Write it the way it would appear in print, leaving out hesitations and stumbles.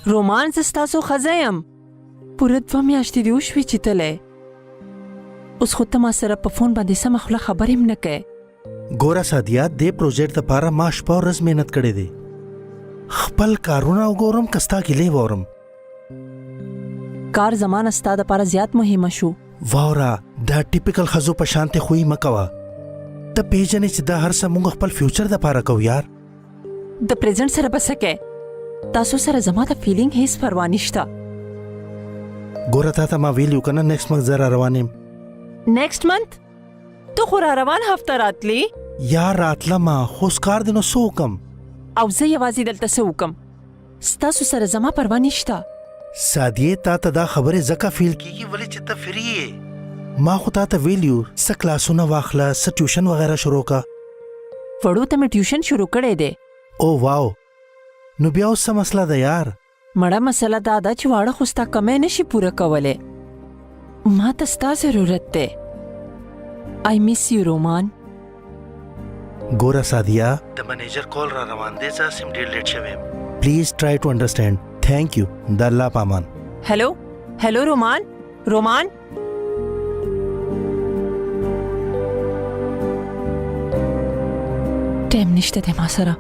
رومان، زه ستاسو ښځه یم. پوره 2 میاشتې دې وشوې چې تللی. اوس خو ته ما سره په فون باندې سمه خوله خبرې هم نه کوې. ګوره سادیا، دې پروجیکټ لپاره ما شپه ورځ محنت کړی دی. خپل کارونه وګورم که ستا ګیلې واورم؟ کار زما نه ستا دپاره زیات مهمه شو. واوره، دا ټیپیکل ښځو په شانتې خوی مه کوه. ته پیژنې چې دا هر څه موږ خپل فیوچر دپاره کوو یار. د پریزنټ سره به څه کوې؟ تاسو سره زما د فیلینګ هیڅ پروا نشته. ګوره، تا ته ما ویلي که نه، نیکسټ منث زه را روان یم. نیکسټ منث؟ ته خو را روان هفته راتلې. یار راتلم، خو اوس کار دی نو څه وکم؟ او زه یوازې دلته څه وکم؟ ستاسو سره زما پروا نشته. سادیې، تا ته دا خبرې ځکه فیل کیږي ولې چې ته فری یې. ما خو تا ته ویلیو څه کلاسونه واخله، څه ټیوشن وغیره شروع که. وړو ته مې ټیوشن شروع کړی دی. او واو، نو بیا اوس څه مسله ده یار؟ مړه مسله دا ده چې واړه خو ستا کمی نشي پوره کولی. ما ته ستا ضرورت دی. آی میس یو رومان. ګوره سادیا، د منیجر کال را روان دی، زه هسې هم ډېر لیټ شوی یم. پلیز ټرای ټو انډرسټینډ. ثانک یو، د الله په امان. هلو هلو رومان، رومان. ټایم نشته دی ما سره.